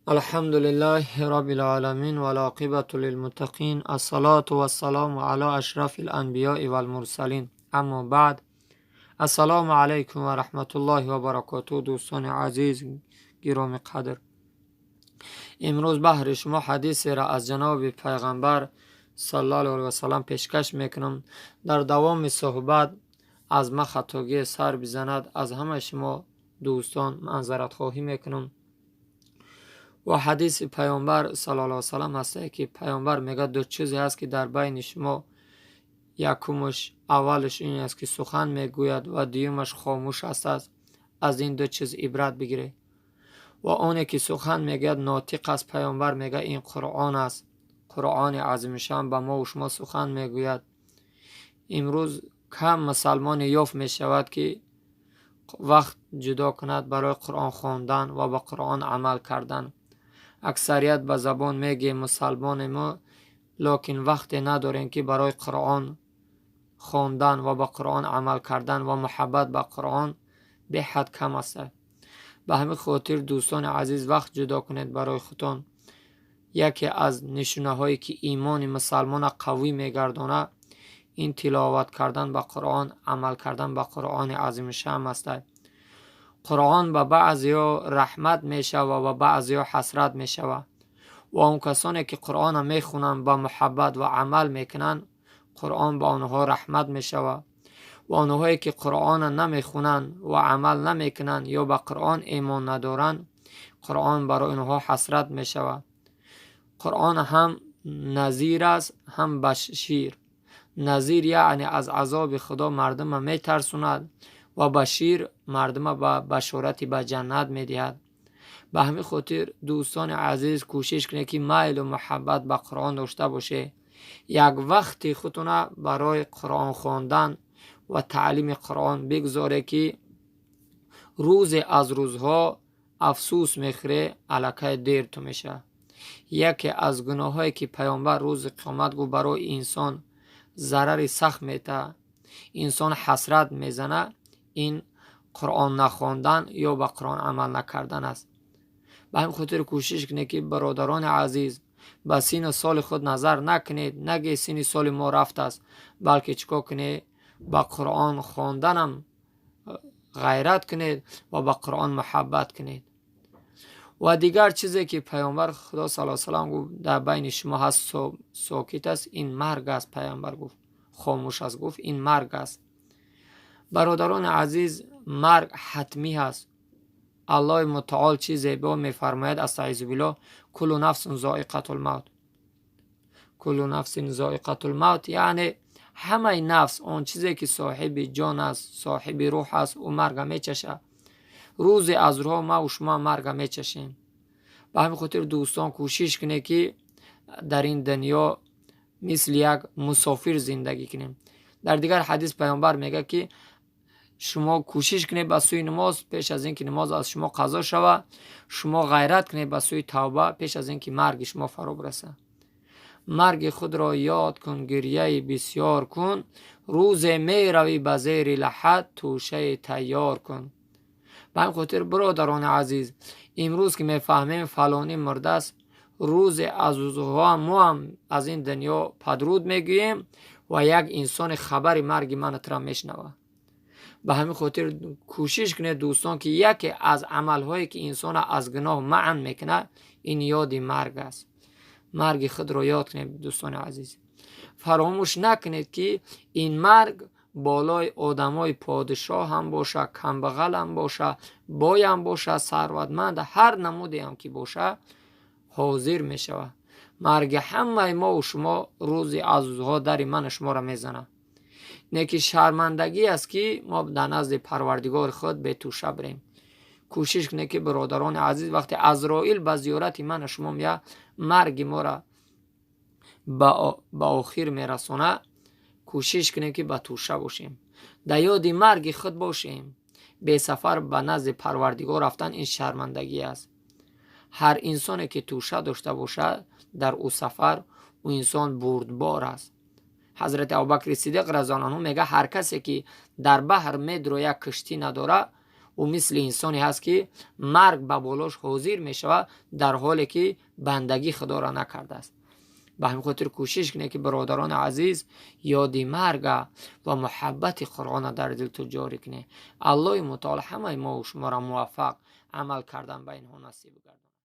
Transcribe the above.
الحمد لله رب العالمين والعاقبة للمتقين، الصلاة والسلام على أشرف الأنبياء والمرسلين، أما بعد. السلام علیکم و رحمت الله و برکاته. دوستان عزیز، گرامی قدر، امروز بهر شما حدیثی را از جناب پیغمبر صلی الله علیه و سلم پیشکش میکنم. در دوام صحبت از ما خطاگی سر بزند، از همه شما دوستان معذرت خواهی میکنم. و حدیث پیامبر صلی الله علیه و سلم هست که پیامبر میگه دو چیزی هست که در بین شما، یکمش، اولش این است که سخن میگوید و دیومش خاموش است. از این دو چیز عبرت بگیره. و آنی که سخن میگوید ناطق است. پیامبر میگه این قرآن است. قرآن عظیم شان به ما و شما سخن میگوید. امروز کم مسلمان یافت میشود که وقت جدا کند برای قرآن خواندن و با قرآن عمل کردن. اکثریت به زبان میگه مسلمان ما، لکن وقت نداریم که برای قرآن خواندن و با قرآن عمل کردن و محبت به قرآن به حد کم است. به همین خاطر دوستان عزیز، وقت جدا کنید برای خودتان. یکی از نشونه هایی که ایمان مسلمان قوی میگردانه، این تلاوت کردن به قرآن، عمل کردن به قرآن عظیم شان است. قرآن به بعضی رحمت میشه و به بعضی حسرت میشه. و اون کسانی که قرآن میخونن با محبت و عمل میکنن، قرآن به آنها رحمت میشه. و آنهایی که قرآن نمیخونن و عمل نمیکنن یا به قرآن ایمان ندارن، قرآن برای آنها حسرت میشه. قرآن هم نذیر است، هم بشیر. نذیر یعنی از عذاب خدا مردم میترسوند و بشیر مردم به بشارت به جنت میدهد. به همین خاطر دوستان عزیز، کوشش کنید که میل و محبت به قرآن داشته باشه. یک وقتی خودتون برای قرآن خواندن و تعلیم قرآن بگذاره که روز از روزها افسوس میخوره، الکی دیر تو میشه. یکی از گناهایی که پیامبر روز قیامت گفت برای انسان ضرر سخت میته، انسان حسرت میزنه، این قرآن نخواندن یا به قرآن عمل نکردن است. به همین خاطر کوشش کنید که برادران عزیز، به سین سال خود نظر نکنید، نگه سین سال ما رفت است، بلکه چیکار کنید؟ به قرآن خواندنم غیرت کنید و به قرآن محبت کنید. و دیگر چیزی که پیامبر خدا صلی الله علیه و سلم گفت در بین شما هست، ساکت است، این مرگ است. پیامبر گفت خاموش است، گفت این مرگ است. برادران عزیز، مرگ حتمی هست. الله متعال چیز زیبا میفرماید، استعیذ بالله: کل نفس ذائقه الموت، کل نفس ذائقه الموت. یعنی همه نفس، آن چیزی که صاحب جان است، صاحب روح است، او مرگ میچشه. روزی از روزها ما و شما مرگ میچشیم. به همین خاطر دوستان، کوشش کنید که در این دنیا مثل یک مسافر زندگی کنیم. در دیگر حدیث پیامبر میگه که شما کوشش کنید به سوی نماز پیش از اینکه نماز از شما قضا شود. شما غیرت کنید به سوی توبه پیش از اینکه مرگ شما فرا برسه. مرگ خود را یاد کن، گریه بسیار کن، روز می روی به زیر لحد، توشه تیار کن. به همین خاطر برادران عزیز، امروز که میفهمیم فلانی مرده است، روز از روزها ما هم از این دنیا پدرود میگوییم و یک انسان خبر مرگ من را میشنوه. به همین خاطر کوشش کنید دوستان که یکی از عملهایی که انسان از گناه منع میکنه، این یاد مرگ است. مرگ خود را یاد کنید. دوستان عزیز، فراموش نکنید که این مرگ بالای آدمای پادشاه هم باشه، کمبغل هم باشه، بای هم باشه، ثروتمند، هر نمودی هم که باشه، حاضر میشود. مرگ همه ما و شما روزی از روزها در من شما را میزنه. نیکی شرمندگی است که ما در نزد پروردگار خود به توشه بریم. کوشش کنید که برادران عزیز، وقتی عزرائیل به زیارت من شما میاد، مرگ ما را به آخر میرسانه، کوشش کنیم که به توشه باشیم، در یاد مرگ خود باشیم. به سفر به نزد پروردگار رفتن این شرمندگی است. هر انسانی که توشه داشته باشد در او سفر، او انسان بردبار است. حضرت ابوبکر صدیق رضی الله عنه میگه هر کسی که در بحر میدرو یک کشتی نداره، Ӯ мисли инсоне ҳаст, ки марг ба болош ҳозир мешавад, дар ҳоле ки бандагӣ худоро накардааст. Ба ҳамин хотир кӯшиш кунед, ки, бародарони азиз, ёди марга ва муҳаббати Қуръона дар дилту ҷорӣ кунед. Аллоҳи мутаол ҳамаи мо шуморо муваффақ амал кардан ба инҳо насиб гардонад.